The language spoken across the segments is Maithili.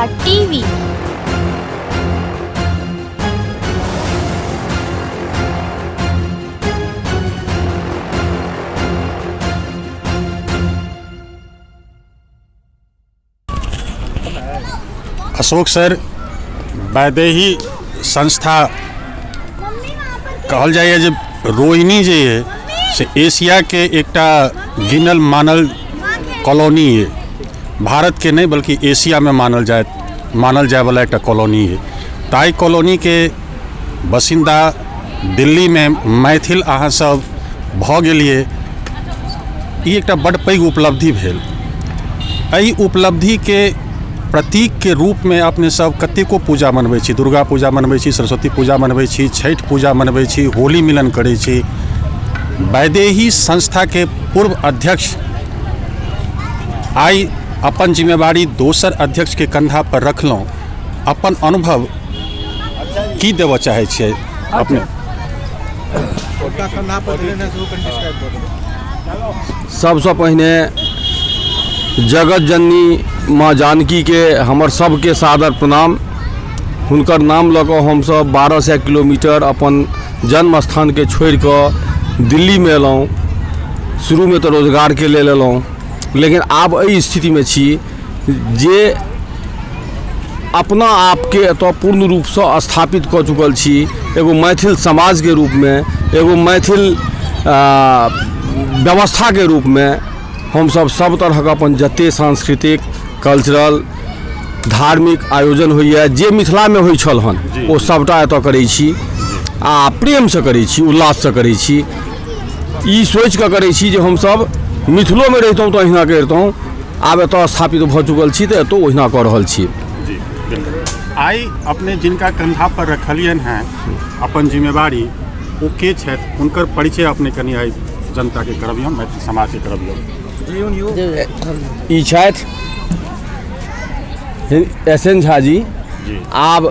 Mithila TV. Ashok sir, Vaidehi संस्था कहल जाइए जे रोहिणी जे ये से एशियाके एकटा गिनल मानल कॉलोनी ये, भारतके नहि बल्कि एशियामे मानल जाय जायवला एकटा कॉलोनी ये। ताहि कॉलोनीके बसिन्दा दिल्लीमे मैथिल अहाँ सब भऽ गेलियै, ई एकटा बड्ड पैघ उपलब्धि भेल। एहि उपलब्धिके प्रतीकके रूपमे अपने सब कतेको पूजा मनबै छी, दुर्गा पूजा मनबै छी, सरस्वती पूजा मनबै छी, छठि पूजा मनबै छी, होली मिलन करै छी। वैदेही संस्थाके पूर्व अध्यक्ष आइ अपन जिम्मेवारी दोसर अध्यक्षके कंधा पर रखलहुँ, अपन अनुभव की देबऽ चाहै छियै अपने? सबसँ पहिने जगत जननी माँ जानकीके हमर सबके सादर प्रणाम। हुनकर नाम लऽ कऽ हमसब 1200 किलोमीटर अपन जन्म स्थानके छोड़िकऽ दिल्लीमे अयलहुँ। शुरूमे तऽ रोजगारके लेल अयलहुँ, लेकिन आब एहि स्थितिमे छी जे अपना आपके एतऽ पूर्ण रूपसँ स्थापित कऽ चुकल छी, एगो मैथिल समाजके रूपमे, एगो मैथिल व्यवस्थाके रूपमे। हमसब सब तरहक अपन जते सांस्कृतिक, कल्चरल, धार्मिक आयोजन होइए जे मिथिलामे होइ छल हन, ओ सबटा एतऽ करै छी आ प्रेमसँ करै छी, उल्लाससँ करै छी। ई सोचिकऽ करै छी जे हमसब मिथिलोमे रहितहुँ तऽ अहिना करितहुँ। आब एतऽ स्थापित भऽ चुकल छी तऽ एतऽ ओहिना कऽ रहल छी। जी बिल्कुल। आइ अपने जिनका कंधा पर रखलियनि हैं अपन जिम्मेवारी, ओ के छथि, हुनकर परिचय अपने कनि आइ जनताके करबियौ, मैथिल समाजके करबियौ। ई छथि एस एन झा जी। आब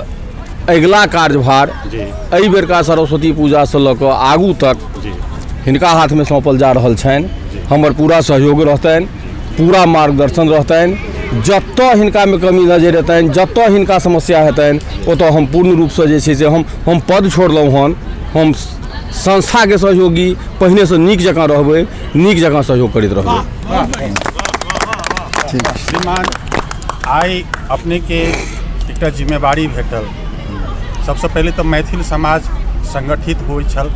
अगिला कार्यभार एहि बेरका सरस्वती पूजासँ लऽ कऽ आगू तक हिनका हाथमे सौंपल जा रहल छनि। हमर पूरा सहयोग रहतनि, पूरा मार्गदर्शन रहतनि। जतऽ हिनकामे कमी नजरि एतनि, जतऽ हिनका समस्या हेतनि, ओतऽ हम पूर्ण रूपसँ जे छै से हम पद छोड़लहुँ हन। हम संस्थाके सहयोगी पहिनेसँ नीक जकाँ रहबै, नीक जकाँ सहयोग करैत रहबै। श्रीमान, आइ अपनेके एकटा जिम्मेवारी भेटल। सबसँ पहिले तऽ मैथिल समाज संगठित होइ छल,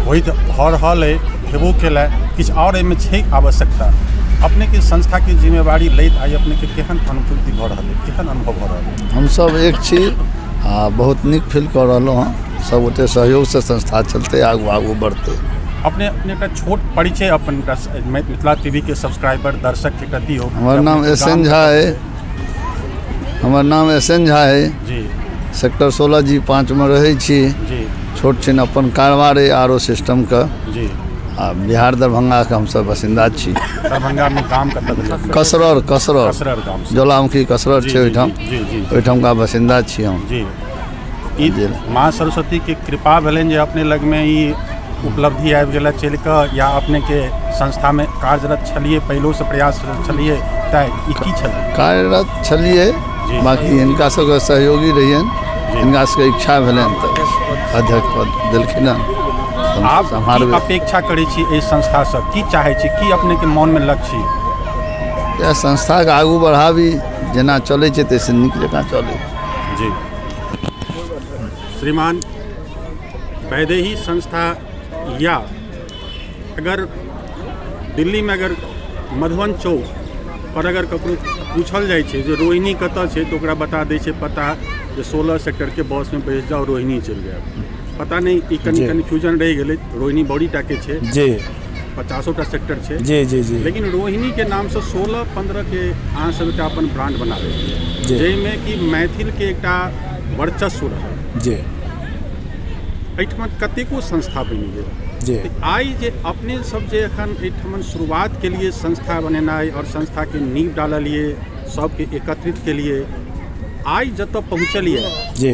होइत भऽ रहल अइ, हेबो केलए, किछु आओर एहिमे छै आवश्यकता। अपनेके संस्थाके जिम्मेवारी लैत आइ अपनेके केहन अनुभूति भऽ रहल अइ, केहन अनुभव भऽ रहल अइ? हमसब एक छी आ बहुत नीक फील कऽ रहलहुँ हँ। सब गोटे सहयोगसँ संस्था चलतै, आगू आगू बढ़तै। अपने अपने एकटा छोट परिचय अपन मिथिला टीवी के सब्सक्राइबर दर्शक के एकटा दियौ। हमर नाम एस एन झा अइ। हमर नाम एस एन झा अइ। जी। सेक्टर 16 जी 5 में रहै छी। जी। छोट छिन अपन कारोबार अइ आर ओ सिस्टमके। जी। आ बिहार दरभंगाके हमसब बसिन्दा छी। दरभंगामे गाम कतऽ भेल? कसरर, कसरर। कसरर गाम। ज्वालामुखी कसरर छै ओहिठाम, ओहिठामका बसिन्दा छी हम। जी। ई माँ सरस्वती के कृपा भेलनि जे अपने लगमे ई उपलब्धि आबि गेल चलि कऽ, या अपनेके संस्थामे कार्यरत छलियै, पहिलोसँ प्रयासरत छलियै, तैँ ई की छलै? कार्यरत छलियै, बाँकी हिनका सबके सहयोगी रहियनि, हिनका सबके इच्छा भेलनि तऽ अध्यक्ष पद देलखिन हँ। आब की अपेक्षा करै छी एहि संस्थासँ, की चाहै छी, की अपनेके मोनमे लक्ष्य? इएह संस्थाके आगू बढ़ाबी, जेना चलै छै ताहिसँ नीक जकाँ चलै। जी। श्रीमान, वैदेही संस्था या अगर दिल्लीमे अगर मधुबन चौक पर अगर ककरो पूछल जाइ छै जे रोहिणी कतऽ छै, तऽ ओकरा बता दै छै पता जे 16 सेक्टरके बसमे बैस जाउ, रोहिणी चलि जायब। पता नहि ई कनि कन्फ्यूजन रहि गेलै। रोहिणी बड़ी टाके छै जी, 50टा सेक्टर छै जी जी जी, लेकिन रोहिणीके नामसँ 16-15 के अहाँ सब एकटा अपन ब्रांड बना लेलियै, जाहिमे कि मैथिलके एकटा वर्चस्व रहल जी। एहिठमा कतेको संस्था बनि गेल जी। आइ जे अपने सब जे एखन एहिठमन शुरुआत केलिए संस्था बनेनाइ और संस्थाके नींव डाललिए, सबके एकत्रित केलिए, आइ जतऽ पहुँचलिए जी,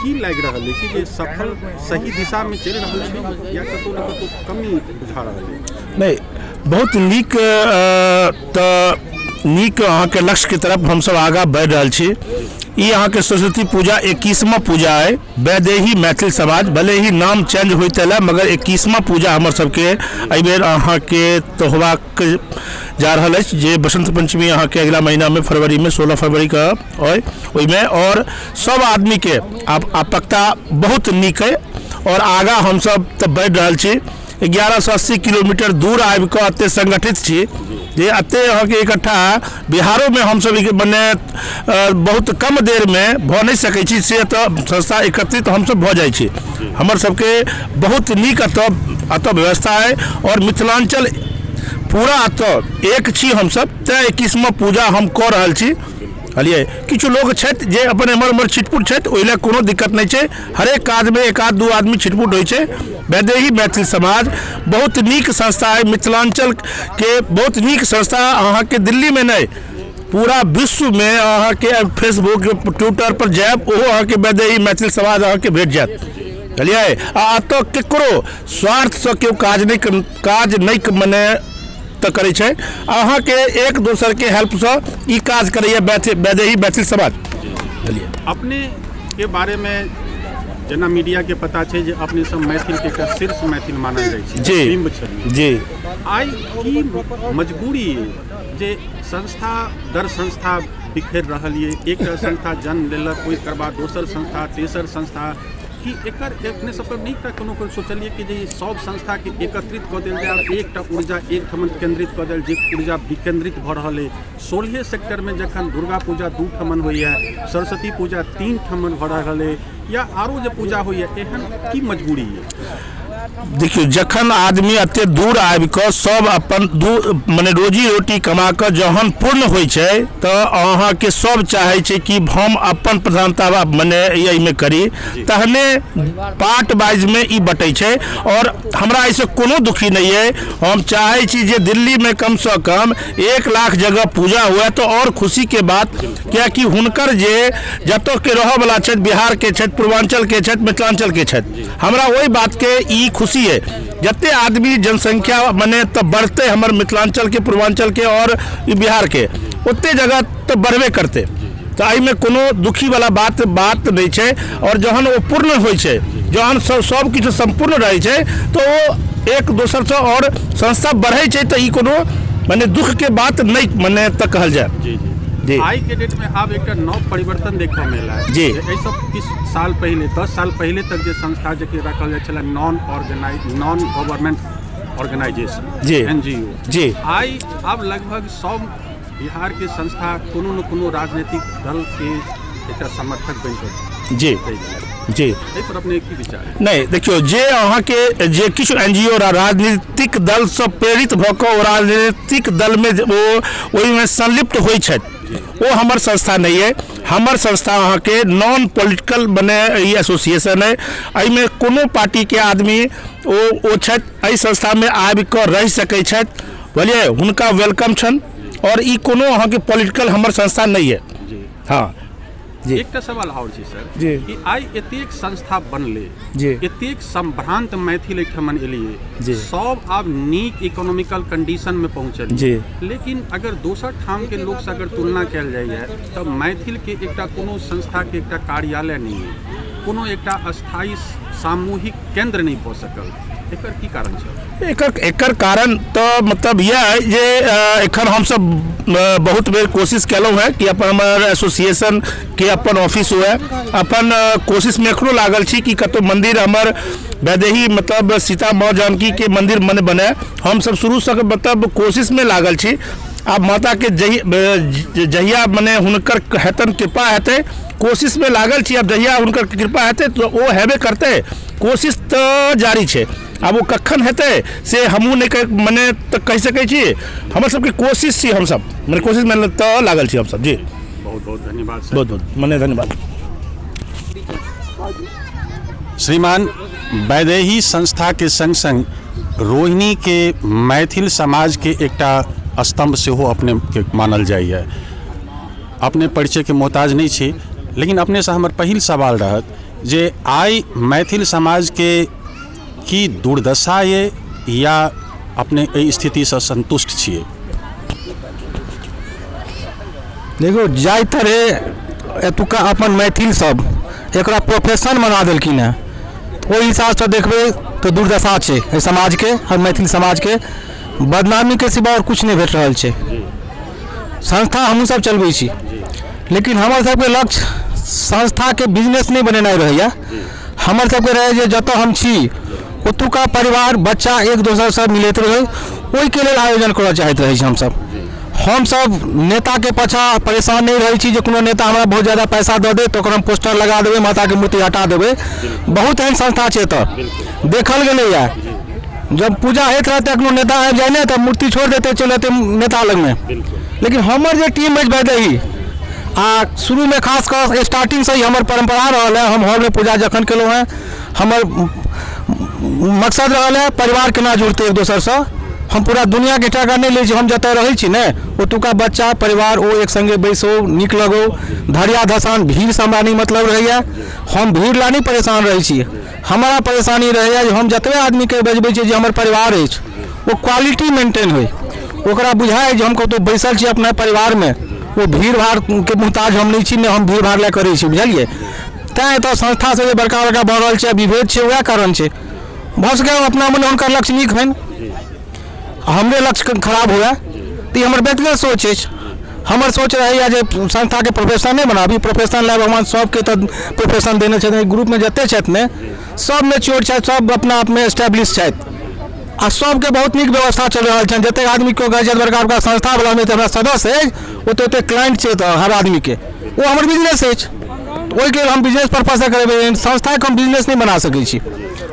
की लागि रहल है कि जे सफल सही दिशामे चलि रहल छै या कतौ ने कतौ कमी बुझा रहल है? नहि, बहुत नीक। तऽ नीक अहाँके लक्ष्यके तरफ हमसभ आगाँ बढ़ि रहल छी। ई अहाँके सरस्वती पूजा 21वां पूजा अइ। वैदेही मैथिल समाज भले ही नाम चेंज होइत एलै, मगर 21वां पूजा हमर सबके एहिबेर अहाँके तऽ होबाक जा रहल अछि, जे बसंत पंचमी अहाँके अगिला महीनामे फरवरीमे 16 फरवरीके अइ ओहिमे। आओर सब आदमीके आपकता बहुत नीक अइ आओर आगाँ हमसब तऽ बढ़ि रहल छी। 1180 किलोमीटर दूर आबि कऽ एते संगठित छी जे एते अहाँके इकट्ठा बिहारोमे हमसब मने बहुत कम देरमे भऽ नहि सकै छी, से एतऽ संस्था एकत्रित हमसब भऽ जाइ छी। हमर सबके बहुत नीक एतऽ एतऽ व्यवस्था अइ आओर मिथिलाञ्चल पूरा एतऽ एक छी हमसब, तेँ 21वां पूजा हम कऽ रहल छी। बुझलियै, किछु लोक छथि जे अपन एम्हर ओम्हर छिटपुट छथि, ओहि लए कोनो दिक्कत नहि छै। हरेक काजमे एक आध दू आदमी छिटपुट होइ छै। वैदेही मैथिल समाज बहुत नीक संस्था अइ, मिथिलाञ्चलके बहुत नीक संस्था। अहाँके दिल्लीमे नहि, पूरा विश्वमे अहाँके फेसबुक ट्विटर पर जायब, ओहो अहाँके वैदेही मैथिल समाज अहाँके भेट जायत। बुझलियै, आ एतऽ ककरो स्वार्थसँ केओ काज नहि मने तऽ करै छै, अहाँके एक दोसरके हेल्पसँ ई काज करैए वैदेही मैथिल समाज। बुझलियै। अपने के बारेमे जेना मीडिया के पता छै जे अपने सब मैथिल के एकटा शीर्ष मैथिल मानल जाइ छै, बिम्ब छलियै। आइ की मजबूरी जे संस्था दर संस्था बिखरि रहल ये, एकटा संस्था जन्म लेलक, ओकर बाद दोसर संस्था, तेसर संस्था, कि एकर अपने सब पर नहि कोनो कोनो सोचलियै कि जे ई सब संस्थाके एकत्रित कऽ देल जाय आओर एकटा ऊर्जा एक ठमन केन्द्रित कऽ देल, जे ऊर्जा विकेन्द्रित भऽ रहल अइ। 16 सेक्टरमे जखन दुर्गा पूजा 2 ठमन होइए, सरस्वती पूजा 3 ठमन भऽ रहल अइ, या आरो जे पूजा होइए, एहन की मजबूरी अइ? देखियौ, जखन आदमी एते दूर आबि कऽ सब अपन दू मने रोजी रोटी कमा कऽ जहन पूर्ण होइ छै तऽ अहाँके सब चाहै छै कि हम अपन प्रधानता मने एहिमे करी, तहने पार्ट वाइजमे ई बटै छै। आओर हमरा एहिसँ कोनो दुखी नहि अइ। हम चाहै छी जे दिल्लीमे कमसँ कम 1 लाख जगह पूजा हुए तऽ आओर खुशीके बात, किएकि हुनकर जे जतऽके रहऽवला छथि, बिहारके छथि, पूर्वाञ्चलके छथि, मिथिलाञ्चलके छथि, हमरा ओहि बातके ई खुशी अइ। जते आदमी जनसंख्या मने तऽ बढ़तै हमर मिथिलाञ्चलके, पूर्वाञ्चलके आओर ई बिहारके, ओते जगह तऽ बढ़बे करतै। तऽ एहिमे कोनो दुखीवला बात बात नहि छै। आओर जहन ओ पूर्ण होइ छै, जहन सब किछु सम्पूर्ण रहै छै तऽ ओ एक दोसरसँ आओर संस्था बढ़ै छै, तऽ ई कोनो मने दुखके बात नहि मने तऽ कहल जाय। जी जी जी। आइ के डेट में आब एकटा नव परिवर्तन देखऽ मे एला। एहि सब किछु साल पहिले, 10 साल पहिले तक जे संस्था जे कि रखल जाइ छलै नॉन गवर्नमेंट ऑर्गेनाइजेशन, एनजीओ, आइ आब लगभग सब बिहार के संस्था कोनो न कोनो राजनीतिक दल के एकटा समर्थक बनि कऽ रहि गेलै। एहि पर अपने की विचार? नहि, देखियौ, जे अहाँके जे किछु एन जी ओ राजनीतिक दलसँ प्रेरित भऽ कऽ ओ राजनीतिक दलमे ओ ओहिमे संलिप्त होइ छथि, ओ हमर संस्था नहि अइ। हमर संस्था अहाँके नॉन पॉलिटिकल मने ई एसोसिएशन अइ। एहिमे कोनो पार्टीके आदमी ओ छथि, एहि संस्थामे आबि कऽ रहि सकै छथि, बुझलियै, हुनका welcome छनि। आओर ई कोनो अहाँके पॉलिटिकल हमर संस्था नहि अइ। हँ जी। एकटा सवाल आओर छै सर, कि आइ एतेक संस्था बनलै, एतेक संभ्रांत मैथिल एहिठमन एलियै, सब आब नीक इकोनॉमिकल कंडीशन में पहुँचल, लेकिन अगर दोसर ठाम के लोकसँ अगर तुलना कयल जाइए तऽ मैथिल के एकटा कोनो संस्था के एकटा कार्यालय नहि अइ, कोनो एकटा अस्थायी सामूहिक केंद्र नहि भऽ सकल, एकर की कारण छै? एकर कारण तऽ मतलब इएह अइ जे एखन हमसब बहुत बेर कोशिश केलहुँ हेँ कि अपन हमर एसोसिएशनके अपन ऑफिस हुए। अपन कोशिशमे एखनो लागल छी कि कतहु मन्दिर हमर वैदेही मतलब सीता माँ जानकीके मन्दिर मने बनय। हमसब शुरूसँ मतलब कोशिशमे लागल छी। आब माताके जहिया मने हुनकर हेतनि कृपा हेतै, कोशिशमे लागल छी। आब जहिया हुनकर कृपा हेतै तऽ ओ हेबे करतै, कोशिश तऽ जारी छै। आब ओ कखन हेतै से हमहूँ नहि मने तऽ कहि सकै छी। हमर सबके कोशिश छी, हमसब मने कोशिशमे तऽ लागल छी हमसब। जी, बहुत बहुत धन्यवाद सर। बहुत बहुत मने धन्यवाद। श्रीमान वैदेही संस्था के संग संग रोहिणी के मैथिल समाज के एकटा स्तंभ सेहो अपने के मानल जाइए। अपने परिचय के मोहताज नहीं छी, लेकिन अपने से हमर पहिल सवाल रहत जे आइ मैथिल समाज के की दुर्दशा ये या अपने एहि स्थितिसँ संतुष्ट छियै? देखियौ, जाहि तरहे एतुका अपन मैथिल सब एकरा प्रोफेशन बना देलखिन हेँ, ओहि हिसाबसँ देखबै तऽ दुर्दशा छै एहि समाजके आओर मैथिल समाजके। बदनामीके सिवा आओर किछु नहि भेट रहल छै। संस्था हमहूँ सब चलबै छी, लेकिन हमर सबके लक्ष्य संस्थाके बिजनेस नहि बनेनाइ रहैए। हमर सबके रहै जे जतऽ हम छी ओतुका परिवार बच्चा एक दोसरसँ मिलैत रहै, ओहिके लेल आयोजन करऽ चाहैत रहै छी हमसब। हमसब नेताके पाछाँ परेशान नहि रहै छी जे कोनो नेता हमरा बहुत ज्यादा पैसा दऽ देत तऽ ओकर हम पोस्टर लगा देबै, माताके मूर्ति हटा देबै। बहुत एहन संस्था छै एतऽ देखल गेलैए, जब पूजा होइत रहत तऽ कोनो नेता आबि जाइ ने तऽ मूर्ति छोड़ि देतै, चलि जेतै नेता लगमे। लेकिन हमर जे टीम अछि वैदेही, आ शुरूमे खास कऽ स्टार्टिंगसँ ही हमर परम्परा रहल हँ, हम हॉलमे पूजा जखन केलहुँ हँ, हमर मकसद रहल हँ परिवार केना जुड़तै एक दोसरसँ। हम पूरा दुनिआँके टाका नहि लै छी, हम जतऽ रहै छी ने ओतुका बच्चा परिवार ओ एक सङ्गे बैसो, नीक लगो। धरिया धसान भीड़सँ हमरा नहि मतलब रहैए। हम भीड़ लए नहि परेशान रहै छी। हमरा परेशानी रहैए जे हम जतबे आदमीके बजबै छियै जे हमर परिवार अछि, ओ क्वालिटी मेंटेन होइ, ओकरा बुझाइ जे हम कतहु बैसल छी अपना परिवारमे। ओ भीड़ भाड़के मोहताज हम नहि छी, नहि हम भीड़ भाड़ लए करै छी, बुझलियै? तैँ एतऽ संस्था सब जे बड़का बड़का भऽ रहल छै, विभेद छै, उएह कारण छै। भऽ सकैए अपना मने हुनकर लक्ष्य नीक होइन, हमरे लक्ष्य खराब हुए, तऽ ई हमर व्यक्तिगत सोच अछि। हमर सोच रहैए जे संस्थाके प्रोफेशन नहि बनाबी। प्रोफेशन लए भगवान सभके तऽ प्रोफेशन देने छथिन। एहि ग्रुपमे जतेक छथि ने, सभ मेच्योर छथि, सभ अपना आपमे एस्टेब्लिश छथि आ सभके बहुत नीक व्यवस्था चलि रहल छनि। जतेक आदमी केओ कहै छथि बड़का बड़का संस्थावलामे तऽ हमरा सदस्य अछि, ओते ओते क्लाइंट छै तऽ हर आदमीके ओ हमर बिजनेस अछि। ओहिके लेल हम बिजनेस पर्पससँ करेबै, संस्थाके हम बिजनेस नहि बना सकै छी।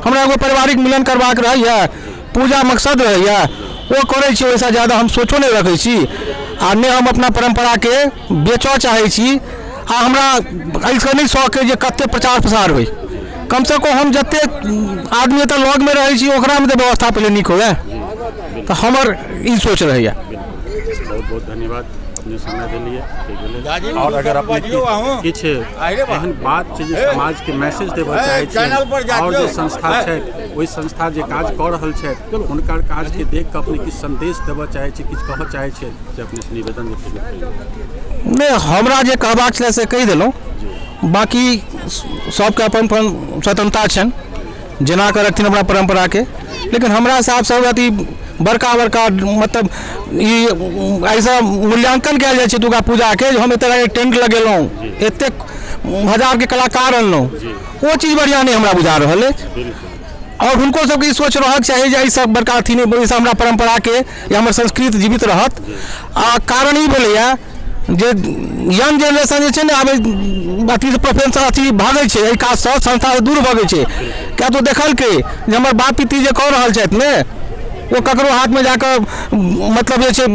हमरा एगो पारिवारिक मिलन करबाक रहैए, पूजा मकसद रहैए, ओ करै छी। ओहिसँ ज्यादा हम सोचो नहि रखै छी आ नहि हम अपना परम्पराके बेचऽ चाहै छी। आ हमरा एहिसँ नहि शौक अइ जे कतेक प्रचार प्रसार होइ। कमसँ कम हम जतेक आदमी एतऽ लगमे रहै छी, ओकरामे तऽ व्यवस्था पहिले नीक हुए, तऽ हमर ई सोच रहैए। बहुत बहुत धन्यवाद, अपने समय देलियै। आओर अगर अपने किछु एहन बात छै जे समाजके मैसेज देबऽ चाहै छियै, आओर जे संस्था छथि, ओहि संस्था जे काज कऽ रहल छथि, हुनकर काजके देख कऽ अपने किछु संदेश देबऽ चाहै छी, किछु कहऽ चाहै छियै, से अपनेसँ निवेदन जे। नहि, हमरा जे कहबाक छलै से कहि देलहुँ। बाँकी सबके अपन अपन स्वतन्त्रता छनि, जेना कऽ रखथिन अपना परम्पराके। लेकिन हमरा हिसाबसँ अथी बड़का बड़का मतलब ई एहिसँ मूल्यांकन कयल जाइ छै दुर्गा पूजाके जे हम एतेक टेंट लगेलहुँ, एतेक हजारके कलाकार अनलहुँ, ओ चीज बढ़िआँ नहि हमरा बुझा रहल अछि। आओर हुनको सबके ई सोच रहक चाही जे एहिसँ बड़का अथी नहि, एहिसँ हमरा परम्पराके या हमर संस्कृति जीवित रहत। आ कारण ई भेलैए जे यंग जेनरेशन जे छै ने, आब अथी प्रोफेसर अथी भागै छै एहि काजसँ, संस्थासँ दूर भगै छै, किएक तऽ ओ देखलकै जे हमर बाप पिती जे कऽ रहल छथि ने, ओ ककरो हाथमे जाकऽ मतलब जे छै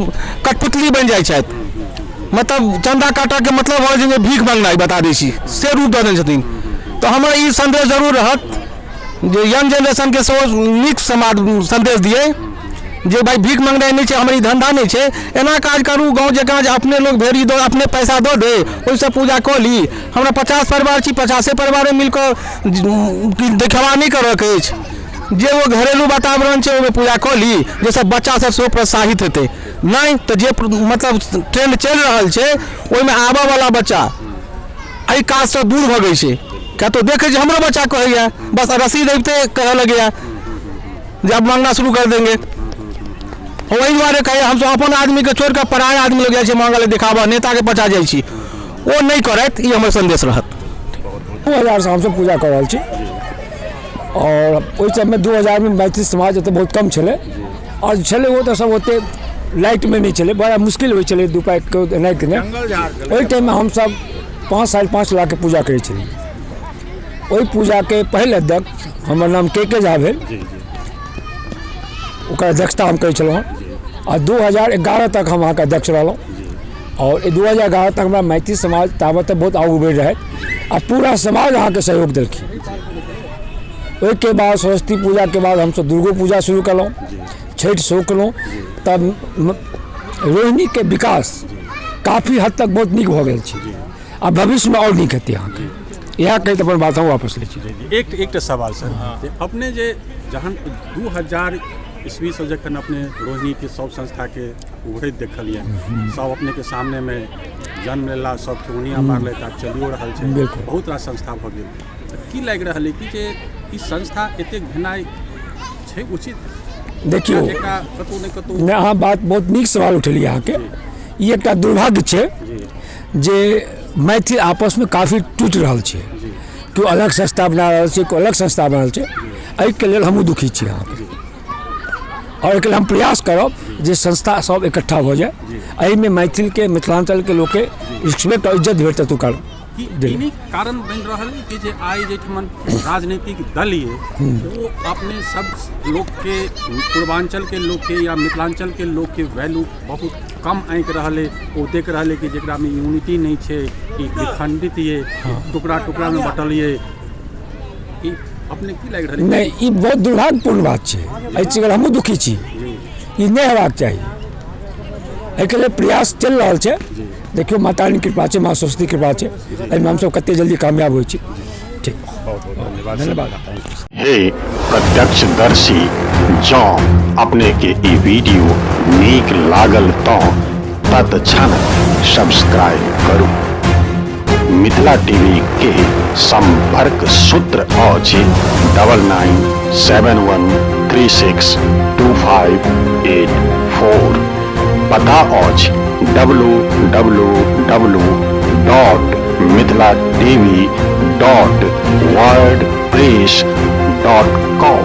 कठपुतली बनि जाइ छथि। मतलब चन्दा काटऽके मतलब भऽ जाइ छै भीख मङ्गनाइ, बता दै छी, से रूप दऽ देने छथिन। तऽ हमर ई सन्देश जरूर रहत जे यंग जेनरेशनके सेहो नीक समाद सन्देश दियै जे भाइ भीख मङ्गनाइ नहि छै, हमर ई धन्धा नहि छै। एना काज करू गाँव जकाँ जे अपने लोक भेड़ी दऽ, अपने पैसा दऽ दे, ओहिसँ पूजा कऽ ली। हमरा 50 परिवार छी, 50 परिवारमे मिल कऽ देखावा नहि करऽके अछि। जे ओ घरेलू वातावरण छै, ओहिमे पूजा कऽ ली, जाहिसँ बच्चा सब सेहो प्रोत्साहित हेतै। नहि तऽ जे मतलब ट्रेंड चलि रहल छै, ओहिमे आबऽवला बच्चा एहि काजसँ दूर भगै छै, किया तऽ देखै छै। हमरो बच्चा कहैए, बस रसीद अबिते कहऽ लगैए जे अब मांगना शुरू कर देंगे। ओहि दुआरे कहैए, हमसब अपन आदमीके छोड़ि कऽ पराया आदमी लग जाइ छै मांगऽ लए, देखाबऽ, नेताके पाछाँ जाइ छी। ओ नहि करथि, ई हमर सन्देश रहत। 2000सँ हमसब पूजा कऽ रहल छी आओर ओहि समयमे 2000मे मैथिल समाज एतऽ बहुत कम छलै आओर छलै ओ तऽ सब ओतेक लाइटमे नहि छलै। बड़ा मुश्किल होइ छलै 2 पाइके एनाइ केनाइ। ओहि टाइममे हमसब 5 5.5 लाखके पूजा करै छलियै। ओहि पूजाके पहिल अध्यक्ष हमर नाम के के झा भेल, ओकर अध्यक्षता हम करै छलहुँ हँ आ 2011 तक हम अहाँके अध्यक्ष रहलहुँ। आओर 2011 तक हमरा मैथिल समाज ताबत तक बहुत आगू बढ़ि रहै आ पूरा समाज अहाँके सहयोग देलखिन। ओहिके बाद सरस्वती पूजाके बाद हमसब दुर्गो पूजा शुरू केलहुँ, छठि सेहो केलहुँ। तब रोहिणीके विकास काफी हद तक बहुत नीक भऽ गेल छै आ भविष्यमे आओर नीक हेतै अहाँके। इएह कहैत अपन बात हम वापस लै छी। एकटा सवाल सर, जे अपने जे जहन 2000 ईस्वीसँ जखन अपने रोहिणीके सब संस्थाके उभरैत देखलियै, सब अपनेके सामनेमे जन्म लेला, सब ठेहुनिया मारलथि, आब चलियो रहल छै, बिल्कुल। बहुत रास संस्था भऽ गेल, तऽ की लागि रहल अइ कि जे ई संस्था एतेक भेनाइ छै उचित? देखियौ, एकरा कतहु ने कतहु नहि, अहाँ बात बहुत नीक सवाल उठेलियै। अहाँके ई एकटा दुर्भाग्य छै जे मैथिल आपसमे काफी टूटि रहल छै। केओ अलग संस्था बना रहल छै, केओ अलग संस्था बना रहल छै। एहिके लेल हमहूँ दुखी छी अहाँके, आओर एहिके लेल हम प्रयास करब जे संस्था सब इकट्ठा भऽ जाय। एहिमे मैथिलके, मिथिलाञ्चलके लोकके रिस्पेक्ट आओर इज्जत भेटत एतुका। की ई नहि कारण बनि रहल अइ कि जे आइ जाहिठमन राजनीतिक दल ये ओ अपने सब लोकके, पूर्वाञ्चलके लोकके या मिथिलाञ्चलके लोकके वैल्यू बहुत कम आँकि रहल अइ? ओ देख रहल अइ कि जेकरामे यूनिटी नहि छै, ई विखण्डित ये, टुकड़ा टुकड़ामे बटल ये। ई अपने की लागि रहल अइ? नहि, ई बहुत दुर्भाग्यपूर्ण बात छै। एहि चीजके हमहूँ दुखी छी। ई नहि हेबाक चाही। एहिके लेल प्रयास चलि रहल छै। देखियौ, माता रानीके कृपा छै, माँ सरस्वती कृपा छै, एहिमे हमसभ कतेक जल्दी कामयाब होइ छी। ठीक, बहुत बहुत धन्यवाद। हे प्रत्यक्षदर्शी, जँ अपने के ई वीडियो नीक लागल तँ तत्क्षण सब्सक्राइब करू। मिथिला टीवी के संपर्क सूत्र अछि 9971362584। पता अछि www.mithilatv.wordpress.com।